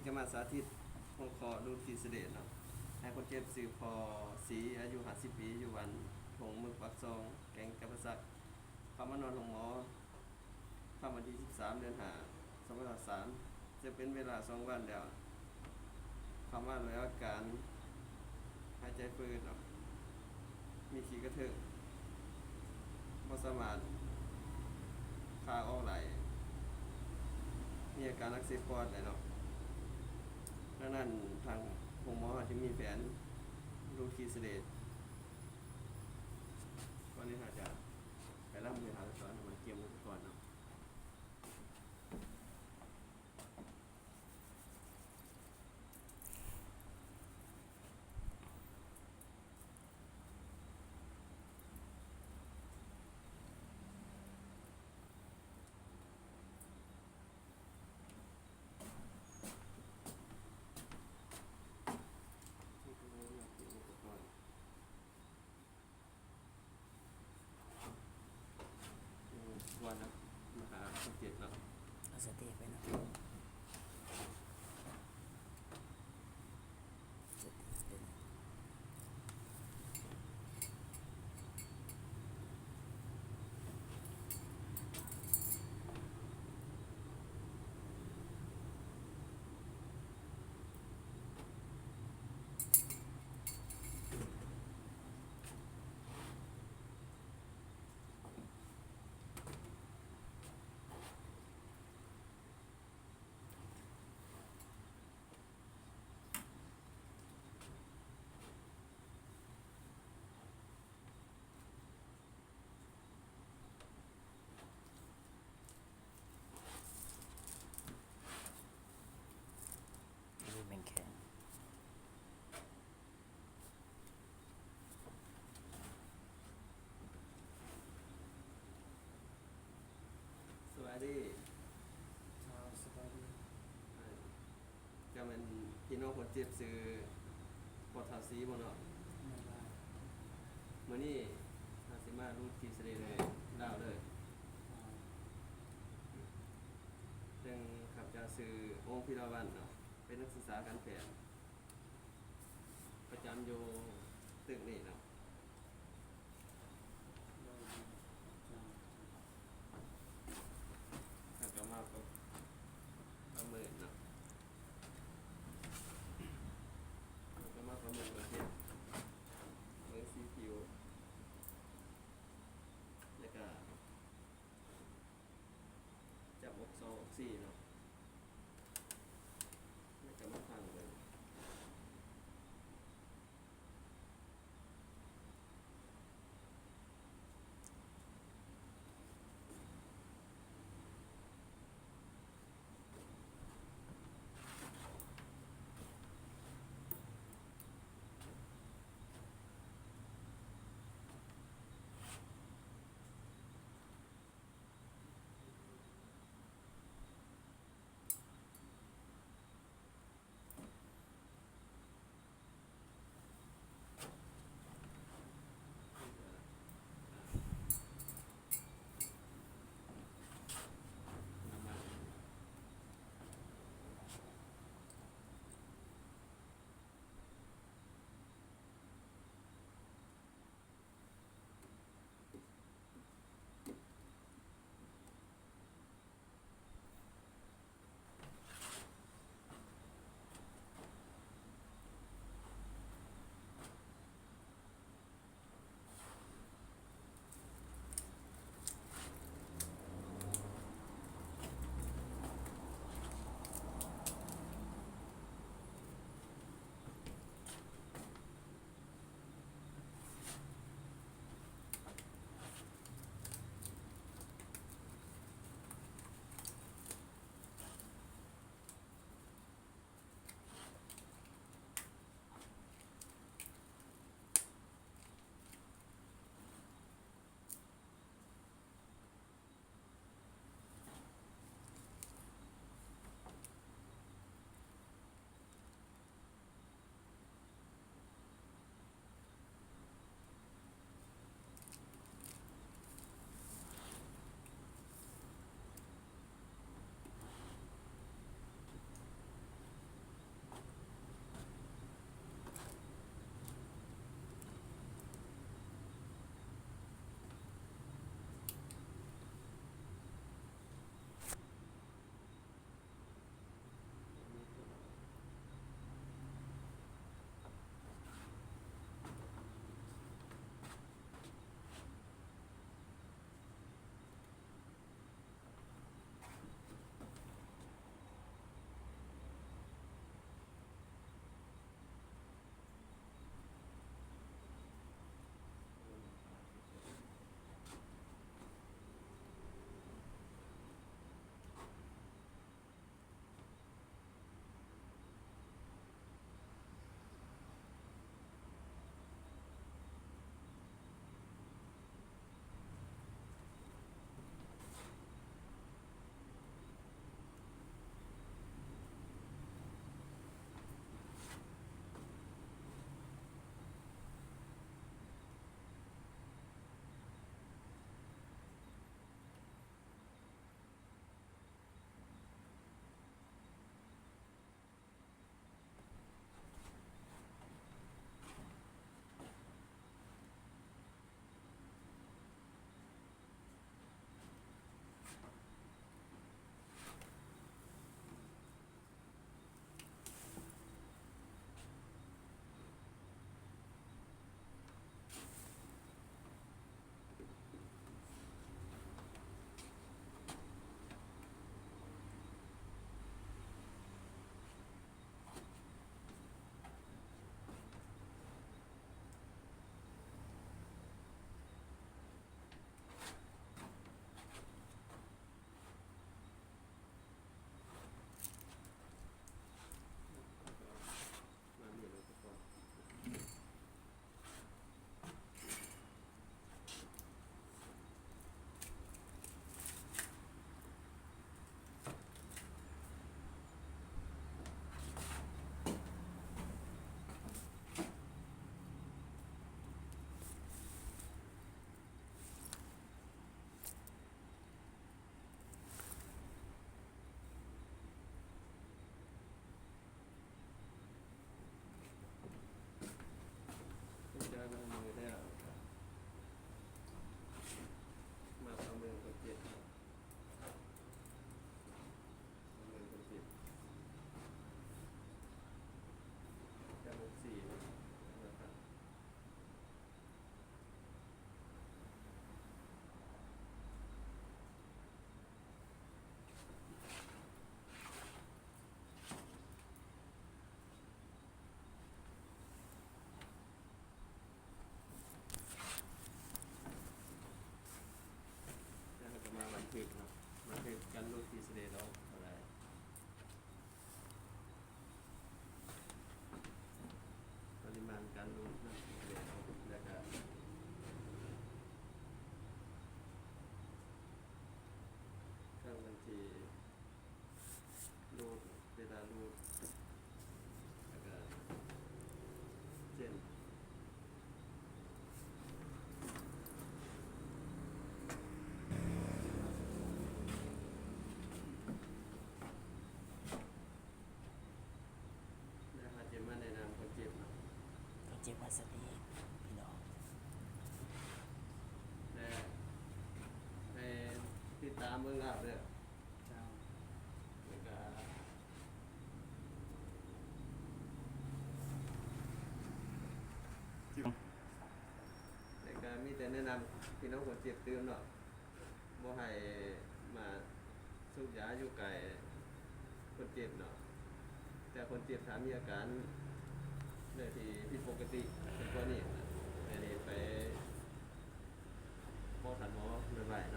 ຈະມາສາທິດຫົວຂໍ້ຮູດຄີສະເດດເນາະ ໃຫ້ຄົນເຈັບຊື່ ພໍ ສີ ອາຍຸຫ້າສິບປີ ຢູ່ບ້ານທົ່ງເມືອງປາກຊ່ອງ ແຂວງຈຳປາສັກ ເຂົ້າມານອນໂຮງໝໍ ຄ່ຳວັນທີສິບສາມ ເດືອນຫ້າ ສອງພັນຊາວສາມ ເຊິ່ງເປັນເວລາສອງວັນແລ້ວ ເຂົ້າມາດ້ວຍອາການຫາຍໃຈຝືດເນາະ ມີຂີ້ກະເທີກ ບໍ່ສາມາດຄາອອກໄດ້ ມີອາການອັກເສບປອດແຫຼະເນາະ. ດັ່ງນັ້ນ ທາງໂຮງໝໍເຮົາຈຶ່ງມີແຜນຮູດຄີສະເດດ ກ່ອນອື່ນເຮົາຈະໄປລຳເລື່ອງທາງສອນ ໃຫ້ມັນກຽມກັນກ່ອນເນາະ. ກ່ອນນະ ມາຫາຄົນເຈັບເນາະ ເອົາສະຕິໄປເນາະ ສະຕິໄປເນາະ. ນີ້ແມ່ນແຂນ. ສະບາຍດີ. ເຈົ້າ ສະບາຍດີ. ເຈົ້າແມ່ນພີ່ນ້ອງຄົນເຈັບຊື່ ພໍ່ທ້າວສີບໍ່ເນາະ? ແມ່ນລະ. ມື້ນີ້ເຮົາຊິມາຮູດຄີສະເດດໃຫ້ລາວເດີ. ເຊິ່ງຂ້າພະເຈົ້າຊື່ ໂອງ ພິລະວັນເນາະ ເປັນນັກສຶກສາການແພດ ປະຈຳຢູ່ຕຶກນີ້ເນາະ. ແລ້ວກໍມາປະ ປະເມີນເນາະ ແລ້ວກໍມາປະເມີນຄົນເຈັບ ເບິ່ງສີຜິວ ແລ້ວກໍ ຈັບອົກສອງ ອົກສີ່ເນາະ ແລ້ວກໍມາຟັງເບິ່ງ. າບເດີ ເຈົ້າ ແລ້ວກະ ແລ້ວກະມີແຕ່ແນະນຳພີ່ນ້ອງຄົນເຈັບຕື່ມເນາະ ບໍ່ໃຫ້ມາສູບຢາຢູ່ໃກ້ຄົນເຈັບເນາະ. ແຕ່ຄົນເຈັບຖ້າມີອາການໃດທີ່ຜິດປົກກະຕິເປັນກວ່ານີ້ ໃຫ້ໄປ ໝໍ ທ່ານໝໍ ໄວໆເນາະ.